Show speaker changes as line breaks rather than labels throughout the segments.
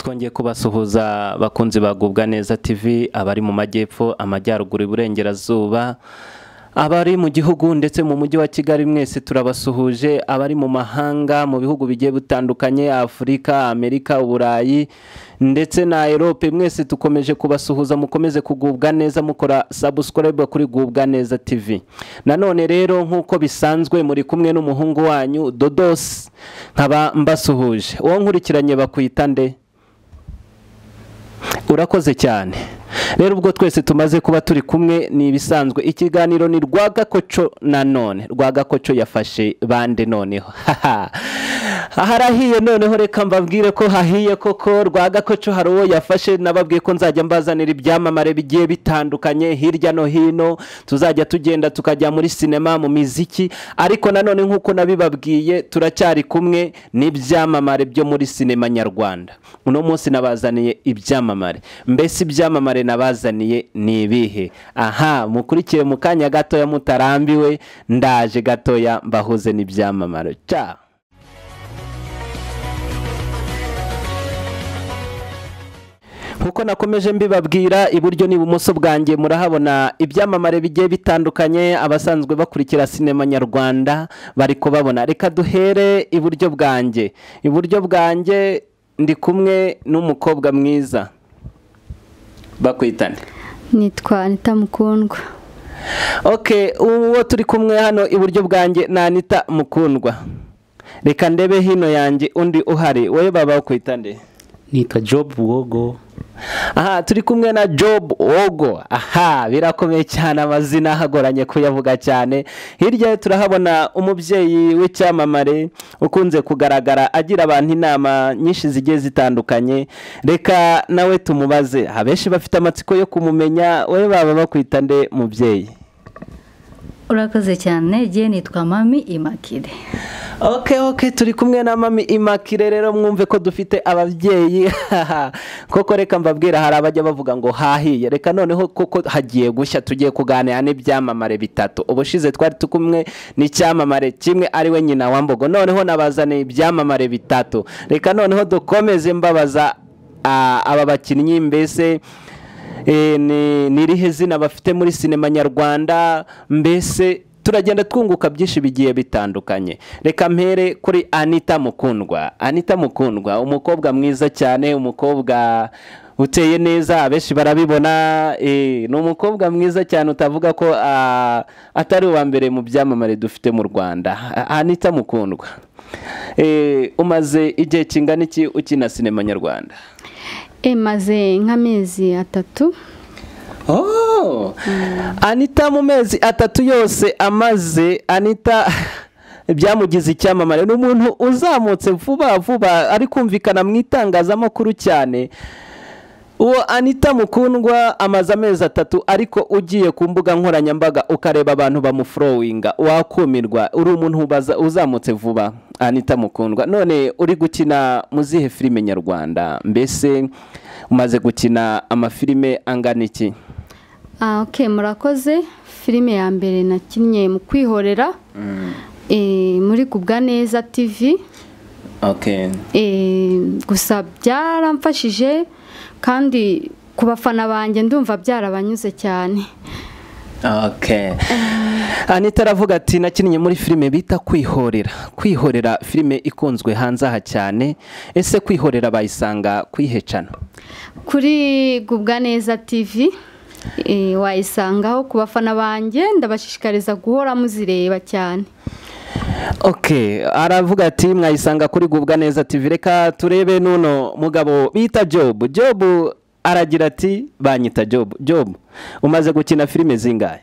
Twongeye kubasuhuza bakunzi bagubwa neza TV, abari mu majyepfo, amajyaruguru, iburengerazuba, abari mu gihugu ndetse mu mujyi wa Kigali, mwese turabasuhuje. Abari mu mahanga, mu bihugu bigiye bitandukanye, Afurika, Amerika, Uburayi ndetse na Europe, mwese tukomeje kubasuhuza. Mukomeze kugubwa neza mukora subscribe kuri Gubwa Neza TV. Nanone rero nk'uko bisanzwe muri kumwe n'umuhungu wanyu Dodos, nkaba mbasuhuje. Uwo nkurikiranye bakwita nde? Urakoze cyane. Rero ubwo twese tumaze kuba turi kumwe ni ibisanzwe, ikiganiro ni Rwagakoco. Nanone Rwagakoco yafashe bande noneho harahiye. Noneho reka mbabwire ko hahiye koko. Rwagakoco hari uwo yafashe. Nababwiye ko nzajya mbazanira ibyamamare bigiye bitandukanye hirya no hino, tuzajya tugenda tukajya muri sinema, mu miziki, ariko nanone nk'uko nabibabwiye turacyari kumwe n'ibyamamare byo muri sinema nyarwanda. Uno munsi nabazaniye ibyamamare. Mbese ibyamamare nabazaniye ni ibihe? Aha mukurikiye mu kanya gatoya, mutarambiwe, ndaje gatoya mbahuze n'ibyamamare. Ciao. Nkuko nakomeje mbibabwira, iburyo n'ibumoso bwanjye murahabona ibyamamare bigiye bitandukanye. Abasanzwe bakurikira sinema nyarwanda bari kubabona. Reka duhere iburyo bwanjye. Iburyo bwanjye ndi kumwe n'umukobwa mwiza, bakwitane?
Nitwa Anita Mukundwa.
Okay, uwo turi kumwe hano iburyo bwanjye na Anita Mukundwa. Reka ndebe hino yanjye undi uhari. Wowe baba bakwita nde?
Nitwa Job Wogo.
Aha turi kumwe na Job Wogo. Aha birakomeye cyane, amazina hagoranye kuyavuga cyane. Hirya turahabona umubyeyi w'icyamamare ukunze kugaragara agira abantu inama nyinshi zigiye zitandukanye. Reka nawe tumubaze, abenshi bafite amatsiko yo kumumenya. Wowe baba bakwita nde mubyeyi?
Urakoze cyane, je nitwa Mami Imakire.
Okay, turi kumwe na Mami Imakire. Rero mwumve ko dufite ababyeyi koko. Reka mbabwira, hari abajya bavuga ngo hahiye, reka noneho koko hagiye gushya. Tugiye kuganira n'ibyamamare bitatu. Ubushize twari tukumwe n'icyamamare kimwe ariwe nyina wa Mbogo, noneho nabazaniye ibyamamare bitatu. Reka noneho dukomeze mbabaza aba bakinnyi, mbese ni irihe zina bafite muri sinema nyarwanda? Mbese turagenda twunguka byinshi bigiye bitandukanye. Reka mpere kuri Anita Mukundwa. Anita Mukundwa, umukobwa mwiza cyane, umukobwa uteye neza, abenshi barabibona. Ni umukobwa mwiza cyane, utavuga ko atari uwa mbere mu byamamare dufite mu Rwanda. Anita Mukundwa, umaze igihe kingana iki ukina sinema nyarwanda?
Maze nk'amezi 3.
Oh, Anita mu mezi 3 yose amaze, Anita byamugize icyamamare. Ni umuntu uzamutse vuba vuba, ari kumvikana mu itangazamakuru cyane. Uwo Anita Mukundwa amaze amezi 3, ariko ugiye ku mbuga nkoranyambaga ukareba abantu bamufrowinga wakumirwa. Uri umuntu uzamutse vuba Anita Mukundwa. None uri gukina muzihe filime nyarwanda? Mbese umaze gukina amafilime angana iki?
Okay, murakoze. Filime ya mbere nakinnye mu Kwihorera, muri Gubwa Neza TV.
Okay.
Gusa byaramfashije kandi ku bafana banjye ndumva byarabanyuze cyane.
Okay. Anita aravuga ati nakinnye muri filime bita Kwihorera. Kwihorera filime ikunzwe hanze aha cyane. Ese Kwihorera bayisanga kwihecana?
Kuri Gubwa Neza TV wayisangaho. Ku bafana banjye ndabashishikariza guhora muzireba cyane.
Okay, aravuga ati mwayisanga kuri Gubwa Neza TV. Reka turebe nuno mugabo bita Job. Job aragira ati banyita Job. Job, umaze gukina filime zingahe?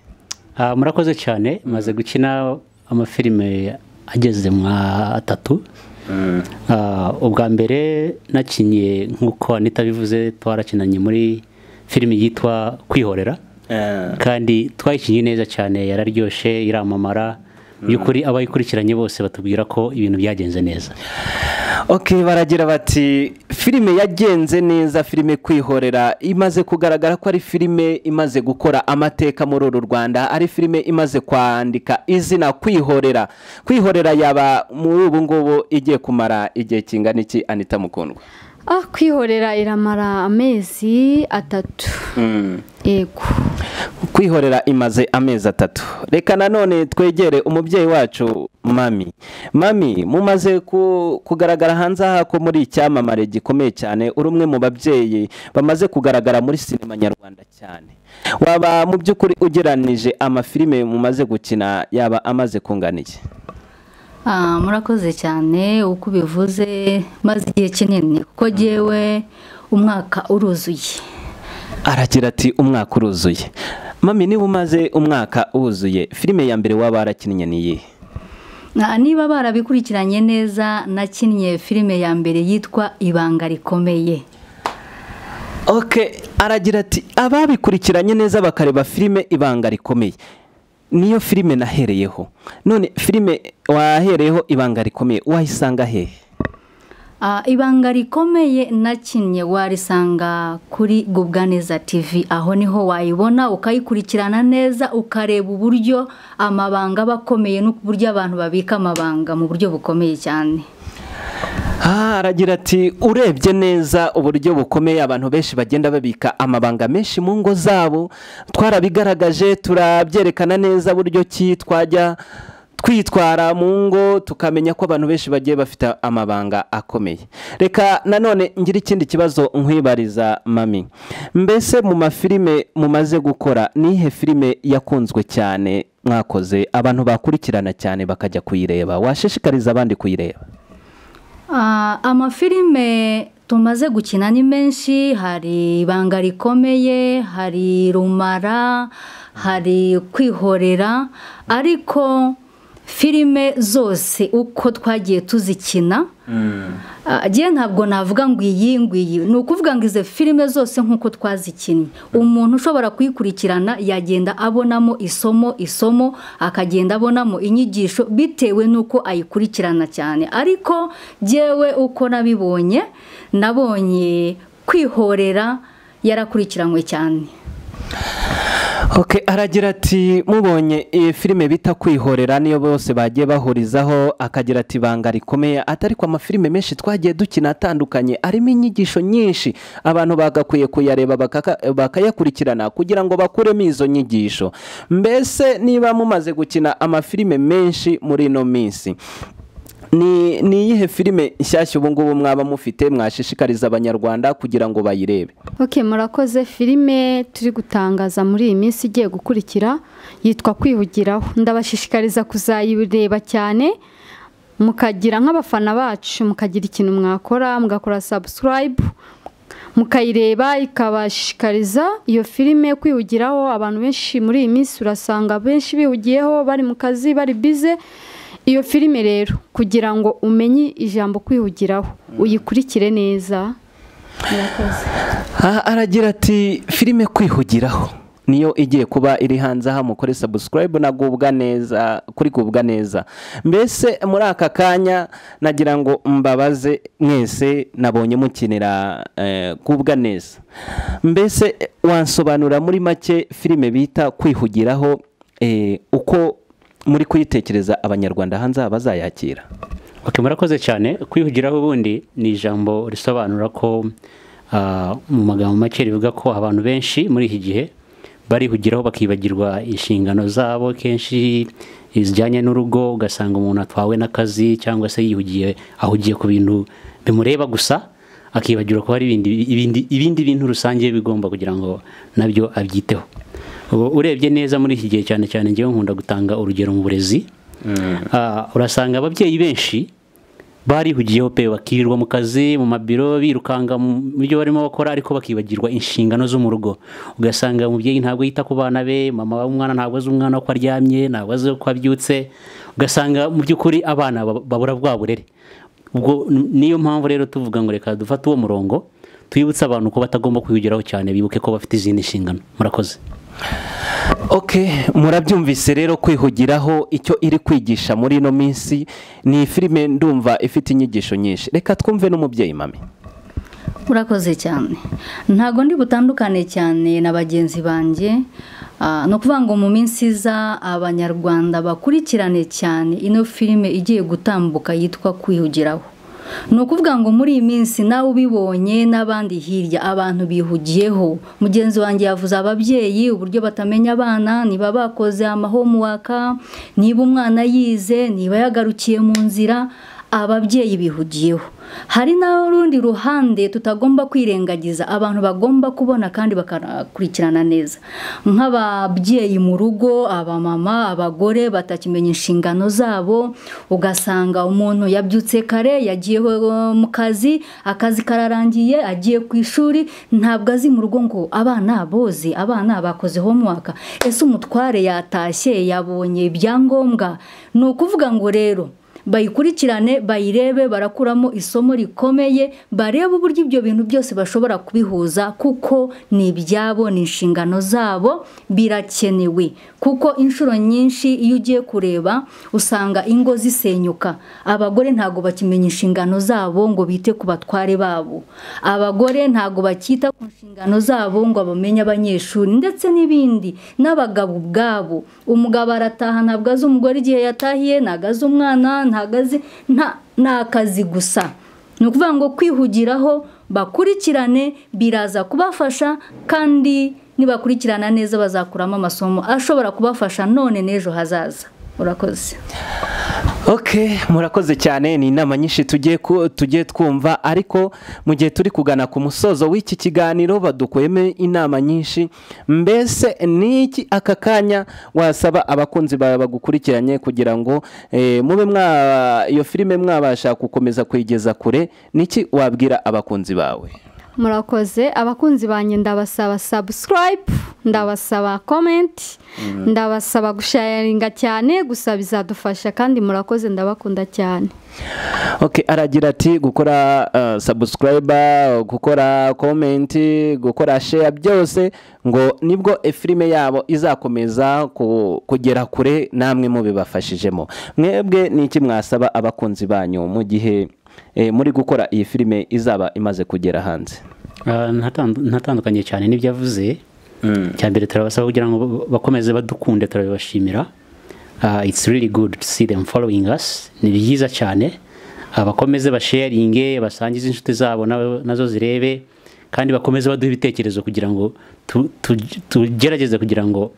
Murakoze cyane, maze gukina amafilime ageze mu 3. Ubwa mbere nakinye nkuko Anita bivuze, twarakinanye muri filime yitwa Kwihorera. Kandi twayikinye neza cyane, yararyoshe, iramamara. Byukuri abayikurikiranye bose batubwira ko ibintu byagenze neza.
Okay, baragira bati filime yagenze neza. Filime Kwihorera imaze kugaragara ko ari filime imaze gukora amateka muri uru Rwanda, ari filime imaze kwandika izina Kwihorera. Kwihorera yaba muri ubu ngubu igiye kumara igihe kingana iki Anita Mukundwa?
Kwihorera iramara amezi 3. Yego.
Kwihorera imaze amezi 3. Reka nanone twegere umubyeyi wacu Mami. Mami, mumaze kugaragara hanze aha ko muri icyamamare gikomeye cyane, uri umwe mu babyeyi bamaze kugaragara muri sinema nyarwanda cyane. Waba mu by'ukuri ugeranije amafilime mumaze gukina yaba amaze kungana iki?
Murakoze cyane, uko ubivuze maze igihe kinini kuko jyewe umwaka uruzuye.
Aragira ati umwaka uruzuye. Mami, niba umaze umwaka wuzuye, filime ya mbere waba warakinnye ni iyihe?
Niba barabikurikiranye neza, nakinnye filime ya mbere yitwa Ibanga Rikomeye.
Okay, aragira ati ababikurikiranye neza bakareba filime Ibanga Rikomeye niyo filime nahereyeho. None filime wahereyeho Ibanga Rikomeye wayisanga hehe?
Ibanga Rikomeye nakinnye warisanga kuri Gubwaneza TV, aho niho wayibona ukayikurikirana neza, ukareba uburyo amabanga bakomeye n'uburyo abantu babika amabanga mu buryo bukomeye cyane.
Aragira ati urebye neza uburyo bukomeye abantu benshi bagenda babika amabanga menshi mu ngo zabo, twarabigaragaje turabyerekana neza buryo ki twajya twitwara mu ngo, tukamenya ko abantu benshi bagiye bafite amabanga akomeye. Reka nanone ngira ikindi kibazo nkwibariza Mami. Mbese mu mafilime mumaze gukora, nihe filime yakunzwe cyane mwakoze abantu bakurikirana cyane bakajya kuyireba, washishikariza abandi kuyireba?
Amafilime tumaze gukina ni menshi, hari Ibanga Rikomeye, hari Rumara, hari Kwihorera, ariko filime zose uko twagiye tuzikina, agiye ntabwo navuga ngo iyi ngiyi, ni ukuvuga ngo izo filime zose nk'uko twazikinnye, umuntu ushobora kuyikurikirana yagenda abonamo isomo, akagenda abonamo inyigisho bitewe n'uko ayikurikirana cyane. Ariko jyewe uko nabibonye, nabonye Kwihorera yarakurikiranywe cyane.
Okay, aragira ati mubonye iyi filime bita Kwihorera niyo bose bagiye bahurizaho, akagira ati Ibanga Rikomeye, atari ko amafilime menshi twagiye dukina atandukanye arimo inyigisho nyinshi, abantu bagakwiye kuyareba bakayakurikirana kugira ngo bakuremo izo nyigisho. Mbese niba mumaze gukina amafilime menshi muri ino minsi, ni iyihe filime nshyashya ubu ngubu mwaba mufite mwashishikariza abanyarwanda kugira ngo bayirebe?
Okay, murakoze. Filime turi gutangaza muri iyi minsi igiye gukurikira yitwa Kwihugiraho. Ndabashishikariza kuzayireba cyane, mukagira nk'abafana bacu, mukagira ikintu mwakora, mugakora subscribe, mukayireba ikabashishikariza iyo filime Kwihugiraho. Abantu benshi muri iyi minsi urasanga benshi bihugiyeho, bari mu kazi, bari busy. Iyo filime rero kugira ngo umenye ijambo kwihugiraho uyikurikire neza.
Aragira ati filime Kwihugiraho niyo igiye kuba iri hanze aha, mukore subscribe na Gubwa Neza kuri Gubwa Neza. Mbese muri aka kanya nagira ngo mbabaze mwese nabonye mukinira Gubwa Neza, mbese wansobanura muri make filime bita Kwihugiraho uko muri kuyitekereza abanyarwanda hanze bazayakira?
Okay, murakoze cyane. Kwihugiraho ubundi ni ijambo risobanura ko mu magambo make rivuga ko abantu benshi muri iki gihe barihugiraho bakibagirwa inshingano zabo, kenshi izijyanye n'urugo, ugasanga umuntu atwawe n'akazi cyangwa se yihugiye ahugiye ku bintu bimureba gusa, akibagirwa ko hari ibindi bintu rusange bigomba kugira ngo nabyo abyiteho. Urebye neza muri iki gihe cyane cyane ngewe nkunda gutanga urugero mu burezi, urasanga ababyeyi benshi barihugiyeho pe, bakirirwa mu kazi, mu mabiro, birukanga mu byo barimo bakora, ariko bakibagirwa inshingano zo mu rugo. Ugasanga umubyeyi ntabwo yita ku bana be, mama w'umwana ntabwo azi umwana uko aryamye, ntabwo azi uko abyutse, ugasanga mu by'ukuri abana babura bwa burere. Ubwo niyo mpamvu rero tuvuga ngo reka dufate uwo murongo, twibutse abantu ko batagomba kwihugiraho cyane, bibuke ko bafite izindi nshingano. Murakoze.
Okay, murabyumvise rero Kwihugiraho icyo iri kwigisha muri ino minsi ni filime ndumva ifite inyigisho nyinshi. Reka twumve n'umubyeyi Mami.
Murakoze cyane. Ntago ndi butandukane cyane na bagenzi banjye, no kuvuga ngo mu minsi iza abanyarwanda bakurikirane cyane ino filime igiye gutambuka yitwa Kwihugiraho. Ni ukuvuga ngo muri iyi minsi nawe ubibonye n'abandi hirya abantu bihugiyeho. Mugenzi wanjye yavuze ababyeyi uburyo batamenya abana, niba bakoze amahomework, niba umwana yize, niba yagarukiye mu nzira, ababyeyi bihugiyeho. Hari n'urundi ruhande tutagomba kwirengagiza, abantu bagomba kubona kandi bakakurikirana neza, nk'ababyeyi mu rugo, abamama, abagore batakimenya inshingano zabo. Ugasanga umuntu yabyutse kare, yagiye mu kazi, akazi kararangiye, agiye ku ishuri, ntabwo azi mu rugo ngo abana boze, abana bakoze homework, ese umutware yatashye, yabonye ibyangombwa. Ni ukuvuga ngo rero bayikurikirane, bayirebe, barakuramo isomo rikomeye, barebe uburyo ibyo bintu byose bashobora kubihuza, kuko ni ibyabo, ni inshingano zabo, birakenewe. Kuko inshuro nyinshi iyo ugiye kureba usanga ingo zisenyuka, abagore ntago bakimenya inshingano zabo ngo bite ku batware babo, abagore ntago bakita ku nshingano zabo ngo bamenye abanyeshuri ndetse n'ibindi, n'abagabo ubwabo. Umugabo arataha ntabwo azi umugore igihe yatahiye, ntabwo azi umwana, nta kazi gusa. Ni ukuvuga ngo kwihugiraho, bakurikirane, biraza kubafasha, kandi nibakurikirana neza bazakuramo amasomo ashobora kubafasha none n'ejo hazaza. Urakoze.
Okay, murakoze cyane. Ni inama nyinshi tugiye twumva, ariko mu gihe turi kugana ku musozo w'iki kiganiro badukuyemo inama nyinshi. Mbese niki aka kanya wasaba abakunzi bawe bagukurikiranye kugira ngo mube iyo filime mwabasha gukomeza kuyigeza kure? Niki wabwira abakunzi bawe?
Murakoze. Abakunzi banjye ndabasaba subscribe, ndabasaba comment, ndabasaba gusharinga cyane, gusa bizadufasha, kandi murakoze, ndabakunda cyane.
Okay, aragira ati gukora subscribe, gukora comment, gukora share, byose ngo nibwo filime yabo izakomeza kugera kure, namwe mubibafashijemo. Mwebwe niki mwasaba abakunzi banyu mu gihe muri gukora iyi filime izaba imaze kugera hanze?
Ntatandukanye cyane n'ibyo avuze. Cyambere turabasaba kugira ngo bakomeze badukunde, turabibashimira. It's really good to see them following us. Ni byiza cyane, bakomeze basharinge, basangize inshuti zabo nazo zirebe, kandi bakomeze baduhe ibitekerezo kugira ngo tugerageze kugira ngo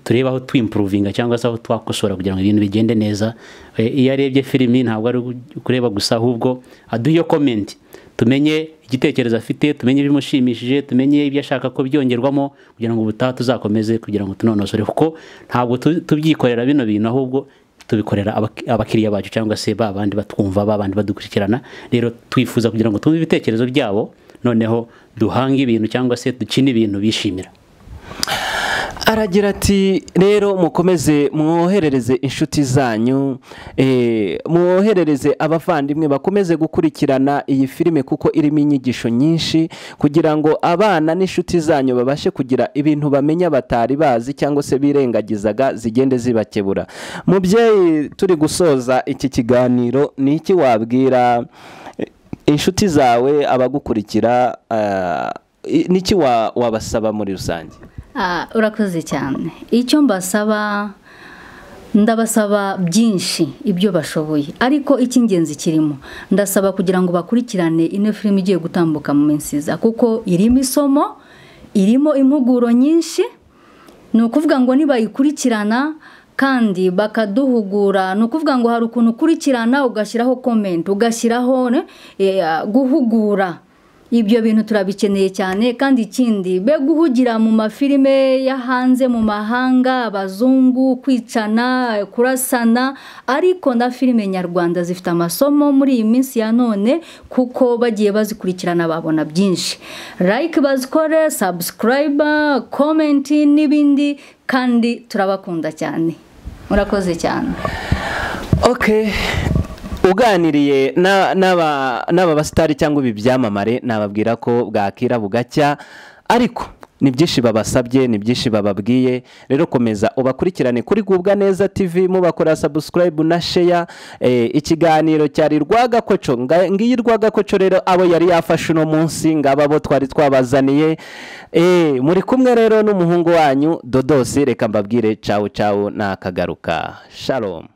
turebe aho twimprovinga cyangwa se aho twakosora kugira ngo ibintu bigende neza. Iyo arebye filimi ntabwo ari kureba gusa, ahubwo aduhe iyo comment, tumenye igitekerezo afite, tumenye ibimushimishije, tumenye ibyo ashaka ko byongerwamo kugira ngo ubutaha tuzakomeze kugira ngo tunonosore, kuko ntabwo tubyikorera bino bintu, ahubwo tubikorera abakiriya bacu cyangwa se babandi batwumva, babandi badukurikirana. Rero twifuza kugira ngo tumve ibitekerezo byabo, noneho duhange ibintu cyangwa se dukine ibintu bishimira.
Aragira ati rero mukomeze mwoherereze inshuti zanyu, mwoherereze abavandimwe, bakomeze gukurikirana iyi filime kuko irimo inyigisho nyinshi, kugira ngo abana n'inshuti zanyu babashe kugira ibintu bamenya batari bazi cyangwa se birengagizaga, zigende zibakebura. Mubyeyi, turi gusoza iki kiganiro, ni iki wabwira inshuti zawe, abagukurikira, niki wabasaba muri rusange?
Urakoze cyane. Icyo mbasaba, ndabasaba byinshi ibyo bashoboye, ariko icy'ingenzi kirimo ndasaba kugira ngo bakurikirane ino filime igiye gutambuka mu minsi iza, kuko irimo isomo, irimo impuguro nyinshi. Ni ukuvuga ngo nibayikurikirana kandi bakaduhugura, ni ukuvuga ngo hari ukuntu ukurikirana ugashyiraho comment, ugashyiraho guhugura. Ibyo bintu turabikeneye cyane. Kandi ikindi, be guhugira mu mafilime ya hanze mu mahanga, abazungu kwicana, kurasana, ariko na filime nyarwanda zifite amasomo muri iyi minsi ya none, kuko bagiye bazikurikirana babona byinshi. Like bazikore, subscribe, comment n'ibindi, kandi turabakunda cyane. Murakoze cyane.
Okay. Uganiriye n'aba basitari cyangwa ibi byamamare, nababwira ko bwakira bugacya, ariko ni byinshi babasabye, ni byinshi bababwiye. Rero komeza ubakurikirane kuri Gubwa Neza TV, mubakora subscribe na share. Ikiganiro cyari Rwagakoco. Ngiyi Rwagakoco rero abo yari yafashe uno munsi, ngaba bo twari twabazaniye. Muri kumwe rero n'umuhungu wanyu Dodosi, reka mbabwire ciao ciao, nakagaruka. Shalom.